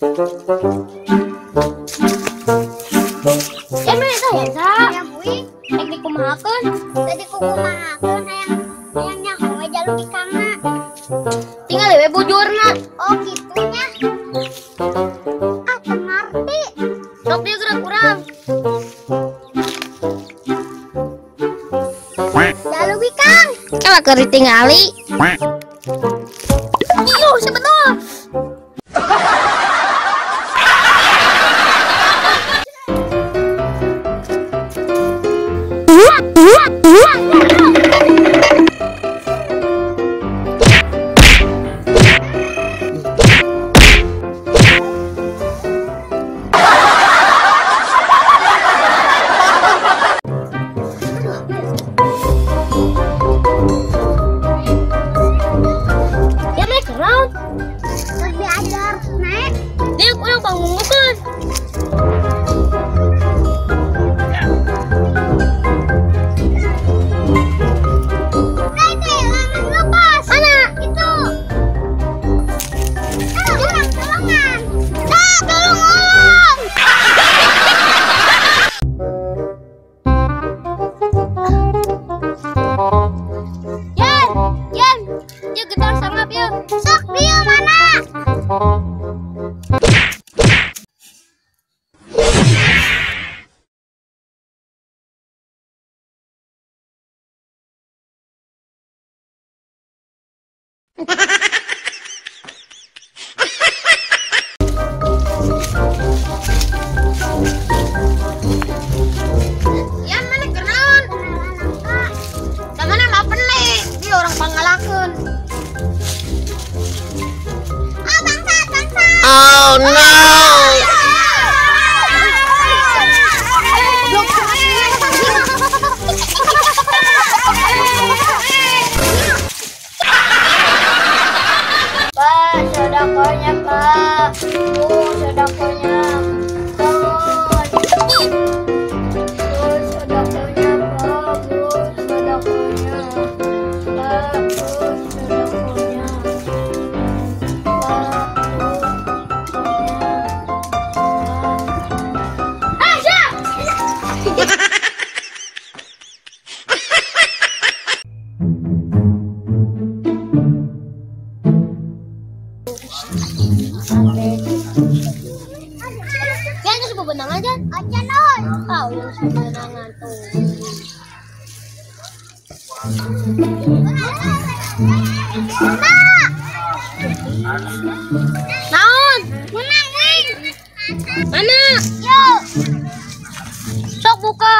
Yan mana itu ya, Sa? Yang uing, rek dikumahakeun. Teu dikukumahakeun hayang nyaho we jaluk ikangna. Tinggal we bujurna. Oh, kitu nya. Ah, teu ngarti. Sok dia gerak urang. Jaluk ikang. Kalau keur ditingali. Iyo, sebetul. Ya naik round. Lebih ajar naik. Dia kurang bangungukeun. Nah, itu lengan lepas. Mana? Itu. Ah, kurang tolongan. Nah, tolong orang. Yan, Yan, dia getar sangap ya. Sok dia mana? Yan mana kenaon? Sama mana pelik, dia orang pangalakeun. Ah, bangsat, bangsat. Oh no! Pak, sodakonya Pak. Sodakonya. Tolong. Sodakonya Pak. Sodakonya. Pak, sodakonya. Pak, ah, siap. Yan, kasi bebenangan dyan. Acan oi. Ah, udah bebenangan tuh. Nah, Naon? menang wing. Mana? Yo. Sok buka.